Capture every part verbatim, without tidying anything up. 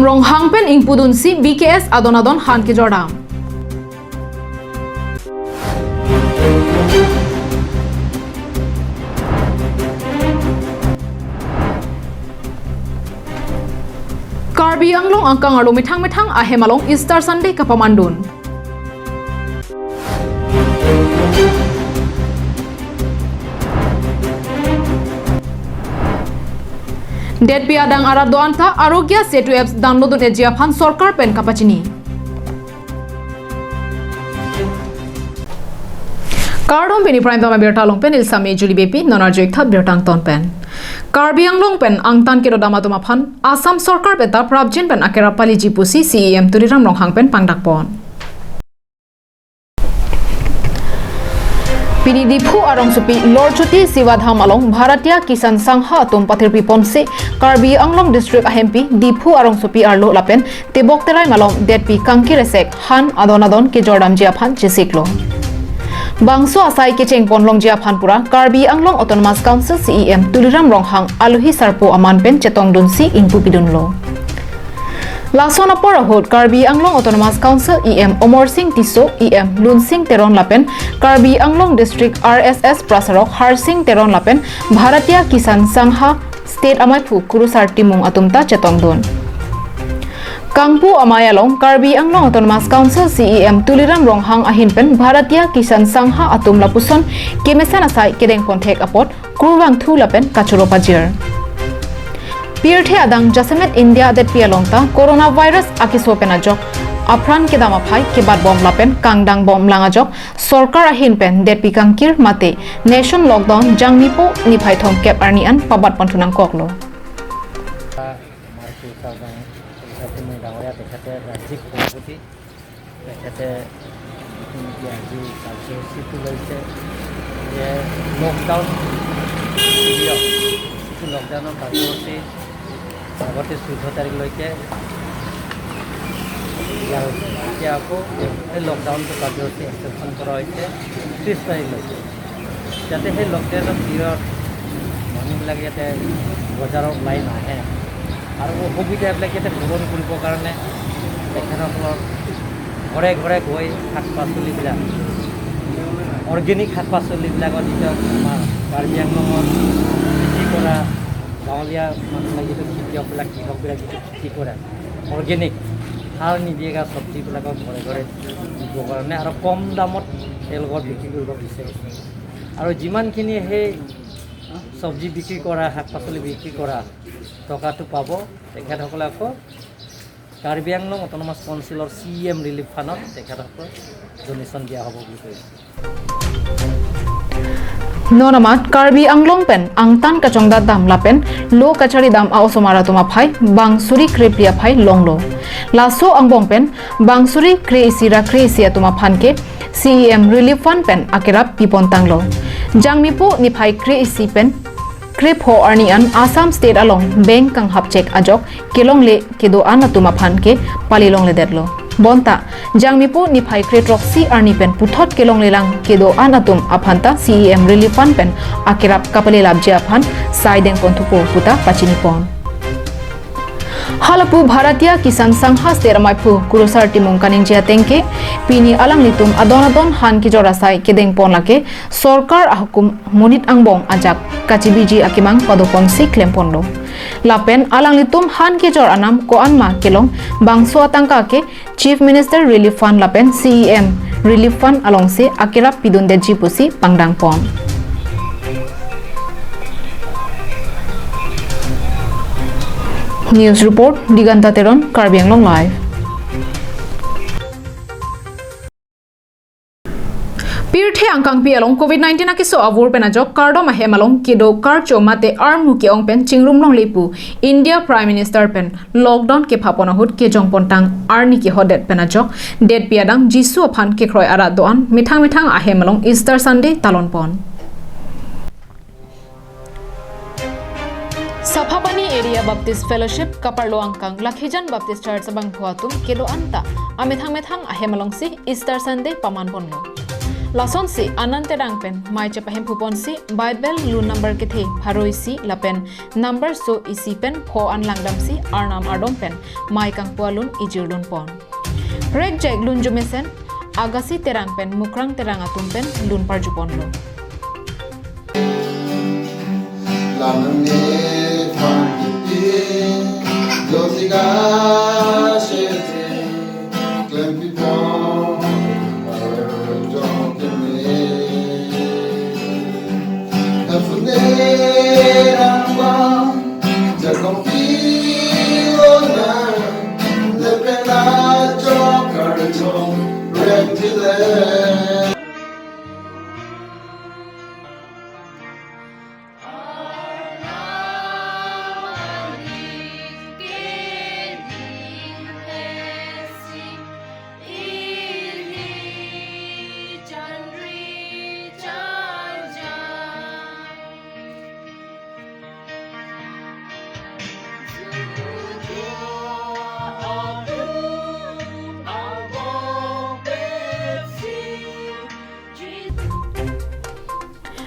Ronghang pen ingpudunsi B K S adon adon han kejordam. Karbi Anglong angkang arlo methang methang ahem along Easter Sunday kapamandun. Detpi adang arat do-an ta Arogya Setu apps download un-eji aphan sorkar pen kapachini. Kardom, pini Prime Time abirta along pen neli Sami Julie Beypi, non arju-ik tha birta angton pen. Karbi Anglong pen angtan kedodam atum aphan Assam sorkar pen ta prapjin pen akerap paliji pusi C E M Tuliram Ronghang pen pangdakpon. Pini Diphu arongsopi Lorchuti Siva Dham along Bharatiya Kisan Sangha atum pathirpi ponsi Karbi Anglong District ahempi Diphu arongsopi arlo lapen tebok terai malom detpi kangkir esek han adon adon kejordamji aphan chesiklo. Bangso asai kechengpon longji aphan pura Karbi Anglong Autonomous Council C E M Tuliram Ronghang alohi sarpo aman pen chetongdunsi ingpupidunlo. Lason apor ahut Karbi Anglong Autonomous Council E M Amarsing Tisso, E M Lunsing Teron lapen Karbi Anglong District R S S prasarok Harsing Teron lapen Bharatiya Kisan Sangha State amaiphu Kurusar Timung atum ta chetongdun. Kangpu amei along Karbi Anglong Autonomous Council C E M Tuliram Ronghang ahin pen Bharatiya Kisan Sangha atum lapuson kemesen asai kedengpon thek apot kurvangthu lapen kachoro pajir. Pirthe adang jasemet India detpi along ta coronavirus akeso pen ajok apran kedam aphai kebatbom lapen kangdangbom lang ajok sorkar ahin pen detpi kangkir mate nation lockdown Jangmipo niphai thomkep arni an pabatponthu nangkoklo. Marku Sarjang, তেখেতে মোৰ ডাঙৰীয়া, তেখেতে ৰাজ্যিক সভাপতি, তেখেতে নেকি আজি কাৰ্যসূচীটো লৈছে যে লকডাউন পিৰিয়ড, যিটো লকডাউনৰ কাৰ্যসূচী আগতে চৈধ্য তাৰিখলৈকে দিয়া হৈছিল, এতিয়া আকৌ সেই লকডাউনটো কাৰ্যসূচী এক্সটেনশ্যন কৰা হৈছে ত্ৰিছ তাৰিখলৈকে। যাতে সেই লকডাউনৰ পিৰিয়ড মানুহবিলাক যাতে বজাৰত ওলাই নাহে আৰু অসুবিধাবিলাক যাতে পূৰণ কৰিবৰ কাৰণে তেখেতসকলৰ ঘৰে ঘৰে গৈ শাক পাচলিবিলাক, অৰ্গেনিক শাক পাচলিবিলাকৰ যিটো আমাৰ কাৰ্বি আংলঙত খেতি কৰা গাঁৱলীয়া মানুহবিলাক যিটো খেতিয়কবিলাক, কৃষকবিলাক যিটো খেতি কৰে অৰ্গেনিক, সাৰ নিদিয়াকৈ চব্জিবিলাকৰ ঘৰে ঘৰে দিবৰ কাৰণে আৰু কম দামত তেওঁলোকক বিক্ৰী কৰিব বিচাৰিছে। আৰু যিমানখিনি সেই চব্জি বিক্ৰী কৰা, শাক পাচলি বিক্ৰী কৰা টকাটো পাব, তেখেতসকলে আকৌ কাৰ্বি আংলং অট'নমাছ কাউন্সিলৰ চি ই এম ৰিলিফ ফাণ্ডত তেখেতসকলক ডনেশ্যন দিয়া হ'ব বুলি কৈছে। Non amat Karbi Anglong pen angtan kachongdat dam lapen lo kachari dam a-osomar atum aphai bang suri krephli aphai longlo. Laso angbong pen bang suri kre-isi ra kre-isi atum aphan ke C E M Relief Fund pen akerap pipontanglo. Jangmipo niphai kre-isi pen krepho arni an Assam State along bank kanghap chek ajok kelongle kedo-an atum aphan ke pali longledetlo. Bonta Jangmipo niphai krethroksi arni pen puthot kelonglelang kedo-an atum aphan ta C E M Relief Fund pen akerap kapalelapji aphan sai dengponthupo puta pachinipon. Halapu Bharatiya Kisan Sangha State amaiphu Kurusar Timung kaningje ateng ke pini alanglitum adon adon han kejor asai kedengpon lake sorkar ahukum monit angbong ajak kachibiji akemang padoponsi klemponlo. Lapen alanglitum han kejor anam ko-an ma kelong bangso atangka ke Chief Minister Relief Fund lapen C E M Relief Fund alongsi akerap pidundetji pusi pangdangpon. News report, Diganta Teron, Karbi Anglong Live. Pirthe angkangpi along covid nineteen akeso avur pen ajok kardom ahem along kedo karcho mate armu ke-ong pen chingrumlongle pu India Prime Minister pen lockdown kephapon ahut kejongpontang arni kehodet pen ajok detpi adang Jisu aphan kekroi arat do-an methang methang ahem along Easter Sunday talonpon. Saphapani Area Baptist Fellowship kaparlo angkang Lakhijan Baptist Church abangphu atum kedo-an ta amethang methang ahem alongsi Easter Sunday pamanponlo. Lasonsi Anand Terang pen mei chepahemphu ponsi Bible lun number kethe pharo isi lapen number so isi pen pho an langdamsi Arnam ardom pen mei kangpu alun ijirlun pon. Rekjek lunju mesen Agassi Terang pen Mukrang Terang atum pen lun parju ponlo. Lamne thang kiti, jyotika shete, klempi pon, jong keme. Hafune rangwa, jakong pi ona, lepena jok karjong, rem tile.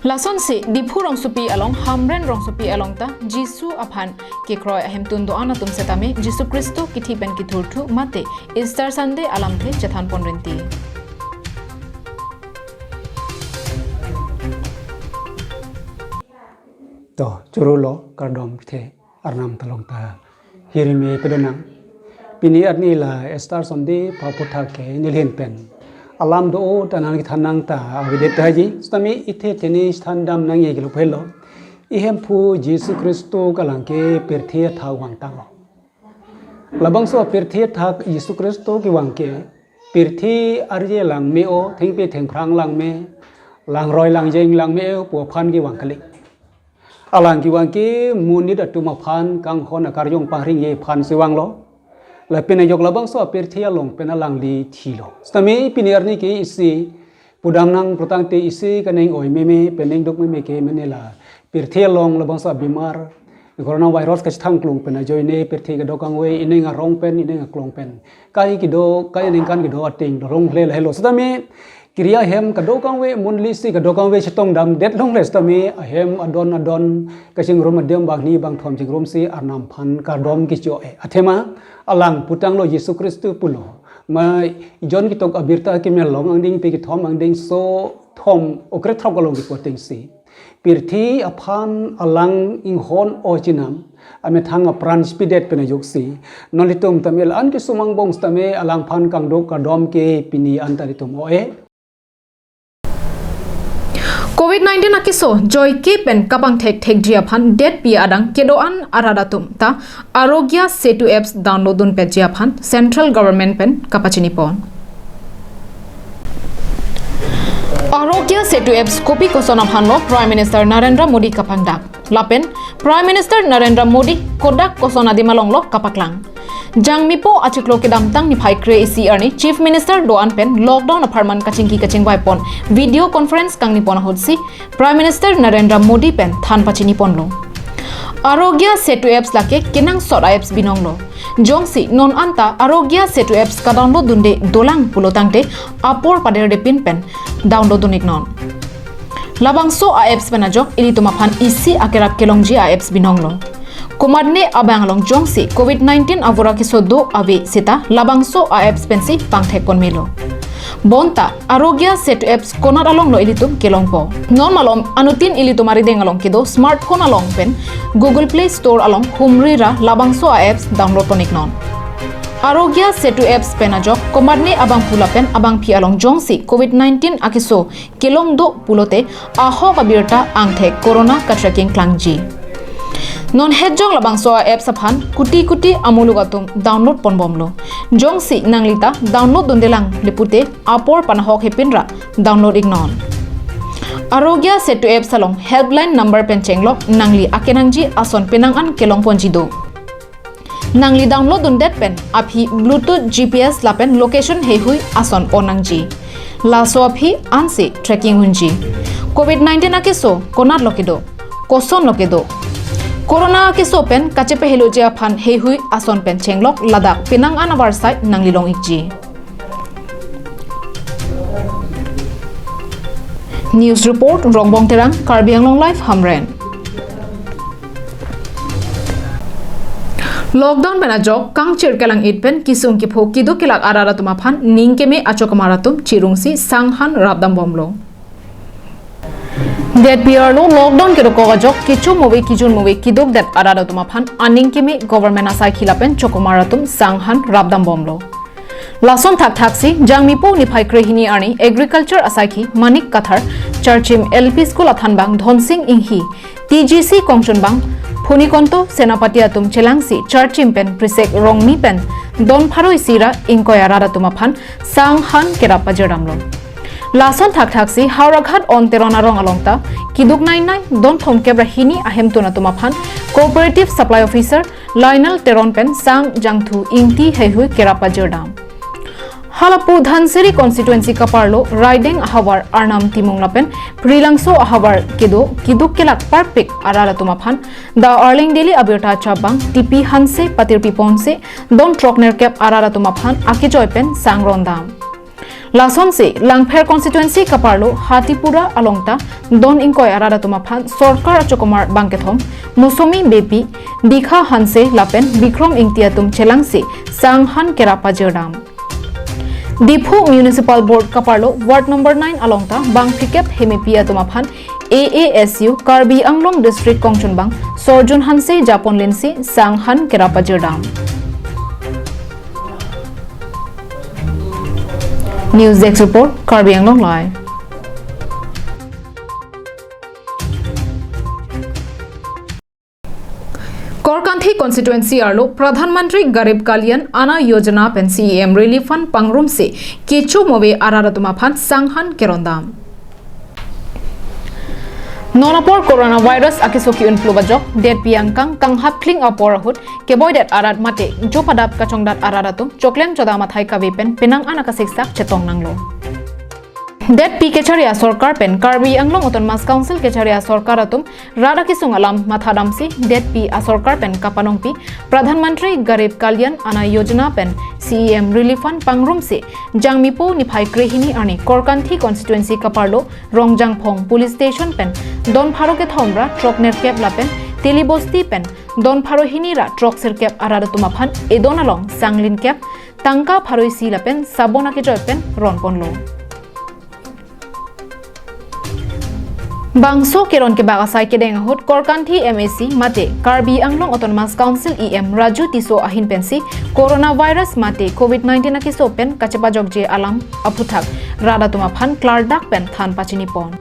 Lasonsi Diphu rongsopi along Hamren rongsopi along ta Jisu aphan kekroi ahemtun do-an atum setame Jisu Khristo kithi pen kethurthu mate Easter Sunday alamthe chethan pon rinti. To, chorolo kardom kethe Arnam ta along ta hirime pedonang. Pini arni la Easter Sunday, pha aphuthak ke nelihin pen alam do-o ta nangkethan nang ta avedet tahai ji. Setame ithe teni chethan dam nangji ke lo pelo. Ihemphu Jisu Khristo kelang ke pirthe athak vangtanglo. Labangso pirthe athak Jisu Khristo kevang ke pirthe arje langme-o, thengpi thengphrang langme, langroi langjeng langme-o pu aphan kevang kali. Alang kevang ke monit atum aphan kanghon akarjong pangringji aphan si vanglo. Lapen ajok labangso apirthe along pen alangli thilo. Setame pini arni ke isi pudam nang putangte isi kaneng oi meme, pen neng duk meme ke mene la pirthe along labangso abimar coronavirus kachethang klung pen ajoine pirthe kedo kangve, ineng arong pen, ineng aklong pen kai kedo, kai ningkan kedo ating dolongle lahelo. Setame kiri ahem kedo kangve, munli si kedo kangve chetong damdet longle setame ahem adon adon kachingrum adem bangni bangthom chingrumsi Arnam aphan kardom kecho-e. Athema alang putanglo Jisu Khristo pulo. Ma John ketok abirta keme along angdengpi kethom angdengso thom okre throk along kepu atengsi pirthe aphan alang inghon o chinam amethang apran chipidet pen ajoksi non ilitum tame la-an kesung angbong setame alangphan kangduk kardom ke pini anta ilitum o-e. Covid nineteen akeso joike pen kapangthek thekji aphan detpi adang kedo-an arat atum ta Aarogya Setu apps download dunpetji aphan Central Government pen kapachini pon. Aarogya Setu apps kopi koson aphanlo Prime Minister Narendra Modi kapangdak lapen Prime Minister Narendra Modi kodak koson adim alonglo kapaklang. Jangmipo achiklo kedamtang niphai kre-isi arni Chief Minister do-an pen lockdown apharman kachingki kachingvai pon video conference kangni pon ahutsi Prime Minister Narendra Modi pen than pachini ponlo. Aarogya Setu apps lake kenangsot a-apps binonglo. Jongsi non anta Aarogya Setu apps kadownload dunde dolang pulo tangte apor paderde pin pen download dun-iknon. Labangso a-apps pen ajok ilitum aphan isi akerap kelongji a-apps binonglo. Komatne abang along jongsi covid nineteen avur akeso do ave seta labangso a-apps pensi pangthek pon melo. Bonta Aarogya Setu apps konat alonglo ilitum kelongpo? Non malom anuttin ilitum arideng along kedo smartphone along pen Google Play Store along humri ra labangso a-apps download pon-iknon. Aarogya Setu apps pen ajok komatne abangphu lapen abangpi along jongsi covid nineteen akeso kelong do pulote ahok abirta angthek corona ka-tracking klangji. Non hetjong labangso a-apps aphan kuti kuti amuluk atum download ponbomlo. Jongsi nanglita download dundelang le pute apor panahok hepin ra download-iknon. Aarogya Setu apps along helpline number pen chenglok nangli akenangji ason penang an kelong ponji do. Nangli download dundet pen aphi Bluetooth, G P S lapen location heihui ason pon nangji. Laso aphi ansi tracking unji. Covid nineteen akeso konatlo kedo, kosonlo kedo, corona akeso pen kachepaheloji aphan heihui ason pen chenglok ladak penang an avarsai nangli long-ikji. News report, Rongbong Terang, Karbi Anglong Live, Hamren. Lockdown pen ajok kangchir kelang-it pen kisung kipho kiduk kelak arat atum aphan ning keme achokomar atum chirungsi sang han rapdam bomlo. Detpi arlo lockdown kedokok ajok kecho move kijun move kiduk det arat atum aphan aning keme government asaikhi lapen chokomar atum sang han rapdam bomlo. Lason thakthaksi Jangmipo niphai krehini arni agriculture asaikhi Manik Kathar, Charchim L P School athanbang Dhonsing Inghi, T G C kongchunbang Phunikonto Senapati atum chelangsi Charchim pen prisek rongni pen don pharo isi ra ingkoi arat atum aphan sang han kerap pajirdamlo. Lason thakthaksi Howraghat on Teron arong along ta kiduk nai nai don thomkep ra hini ahemtun atum aphan Cooperative Supply Officer Lionel Teron pen sang jangthu ingti heihui kerap pajirdam. Halapu Dhansiri constituency kaparlo Raideng ahavar Arnam Timung lapen Prilangso ahavar kedo kiduk kelak parpik arat atum aphan Da Arleng Daily abirta chapbang T P Hanse patirpi ponsi don throk nerkep arat atum aphan akejoi pen sang rondam. Lasonsi Langpher constituency kaparlo Hatipura along ta don ingkoi arat atum aphan sorkar achokomar bangkethom Mosomi Beypi, Dikha Hanse lapen Bikrom Ingti atum chelangsi sang han kerap pajirdam. Diphu Municipal Board kaparlo Ward number nine along ta bangphlikep hemepi atum aphan A A S U Karbi Anglong District kongchunbang Sorjun Hanse japon linsi sang han kerap pajirdam. News Desk Report, Karbi Anglong Live. Korkanthi constituency arlo Pradhan Mantri Garib Kalyan Anna Yojana pen C E M Relief Fund pangrumsi kecho move arat atum aphan sang han kerondam. Non apor coronavirus akeso ki-unplu bajok, detpi angkang kanghap kling apor ahut keboidet arat mate jo padap kachongdat arat atum choklem chodam athai kave pen penang an akasiksak chetong nanglo. Detpi kechari asorkar pen Karbi Anglong Autonomous Council kechari asorkar atum rat akesung alam mathadamsi detpi asorkar pen kapanongpi Pradhan Mantri Garib Kalyan Anna Yojana pen C E M Relief Fund pangrumsi Jangmipo niphai krehini arni Korkanthi constituency kaparlo Rongjangphong Police Station pen don pharo kethom ra throk nerkep lapen Telibosti pen don pharo hini ra throk sirkep arat atum aphan edon along sang linkep tangka pharo isi lapen sabon akejoi pen ronponlo. Bangso keron kebak asai kedeng ahut Korkanthi M A C mate Karbi Anglong Autonomous Council E M Raju Tisso ahin pensi coronavirus mate covid nineteen akeso pen kachepajokji alam aphuthak rat atum aphan klardak pen than pachinipon.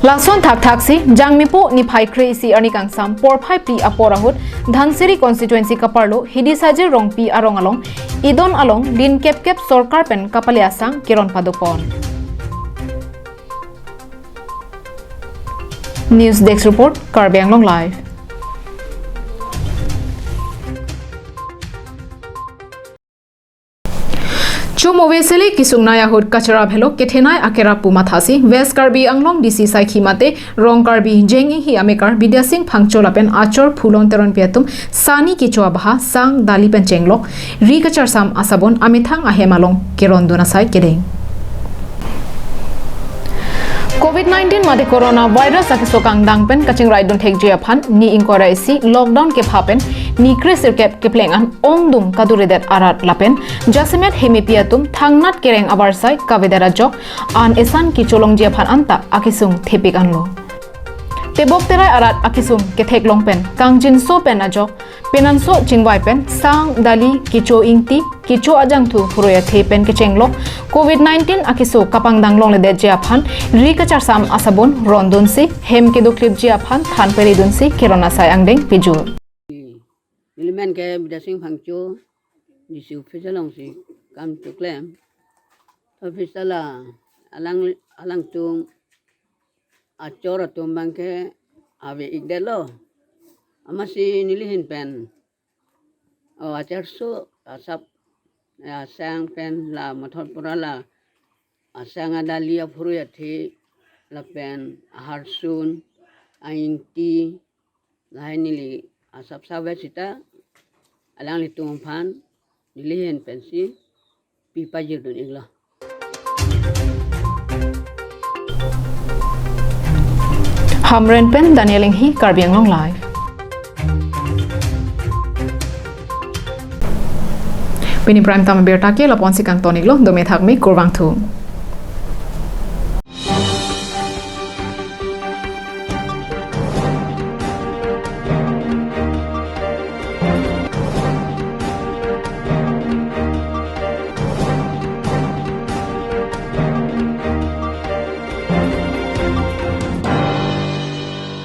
Lason thakthaksi Jangmipo niphai kre-isi arni kangsam porphai phli apor ahut Dhansiri constituency kaparlo Hidi Sajir Rongpi arong along edon along linkep kep sorkar pen kapale asang keron padopon. News Desk Report, Karbi Anglong Live. Chomove sele kesung nai ahut kachera phelo kethenei akerap pu mathasi West Karbi Anglong D C saikhi mate Rong Karbi Jeng Inghi amekar Bidya Sing Phangcho lapen achor Phulon Teronpi atum sani kecho abaha sang dali pen chenglok ri kacharsam asabon amethang ahem along kerondun asai kedeng. Covid nineteen mate coronavirus akeso kangdang pen kachingraidun thekji aphan ni ingkoi ra isi lockdown kepha pen ni kre sirkep kepleng an ongdung kaduredet arat lapen jasemet hemepi atum thangnat kereng avarsai kavedet ajok an esan kecholongji aphan anta akesung thepik anlo. Tebok terai arat akesung ketheklong pen kangjinso pen ajok penanso chingvai pen sang dali kecho ingti kecho ajangthu phuroi athe pen kechenglok covid nineteen akeso kapangdang longledetji aphan ri kacharsam asabon rondunsi hem kedukklipji aphan than peridunsi keron asai angdeng piju. Nelimen ke Bidya Sing Phangcho, D C office alongsi kam choklem. Office ala alang alangtum achor atum abangke ave-ikdetlo. Amatsi nelihin pen o acharso asap asang pen la mathot pura la asang adali aphurui athe lapen aharsun aingti lahai neli asap save sita alanglitum aphan nelihin pensi pipajirdun-iklo. Hamren pen Daniel Inghi, Karbi Anglong Live. Pini Prime Time abirta ke lapu-an si kangton-iklo, dome thakme, kurvangthu.